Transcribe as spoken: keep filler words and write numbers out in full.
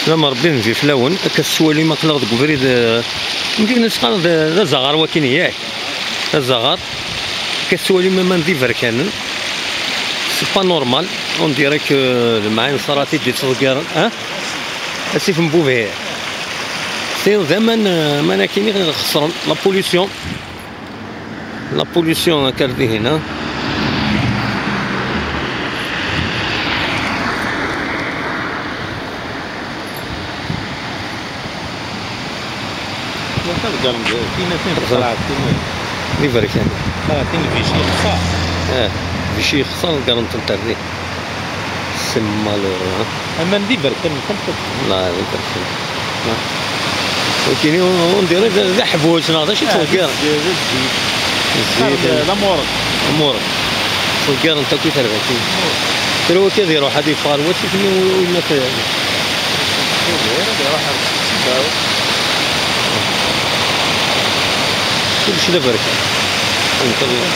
Lama Rebbi d nnbi fell-awen, akka tettwalim aql-aɣ deg ubrid, eh, mumkin ad s-qqaren d, d azaɣar wakin, yak? D azaɣar. Akka tettwalim aman d iberkanen. C'est pas normal. On dirait que lemɛin ṣṣarat i d-yettḍeggaren, ah? Asif n Bubhir. Tin d aman, eh, aman akkin i xeṣren. La pollution. La pollution akka ar dihin, ha? Ḍeggren-d timatin, ẓriɣ. Xeṣreɣ timatin. D iberkan. Xeṣreɣ tin Vichy yexṣer. Eh, Vichy yexṣer, ḍeggren-tent ar dihin. C'est malheureux, ha? Aman d iberkan, mxalef. La, d iberkan. La. Wikini, on dirait d, d aḥbuc, neɣ d acu i ttḍeggiren? D zzit. Zzit. La morgue. La morgue. Ttḍeggiren-t akk i terbatin. Kra wakka ad iruḥ ad yeffeɣ ar wasif-nni u-, u-, yemma t-, Ad iruḥ ar ssebba. Kullec d aberkan. Anta l-,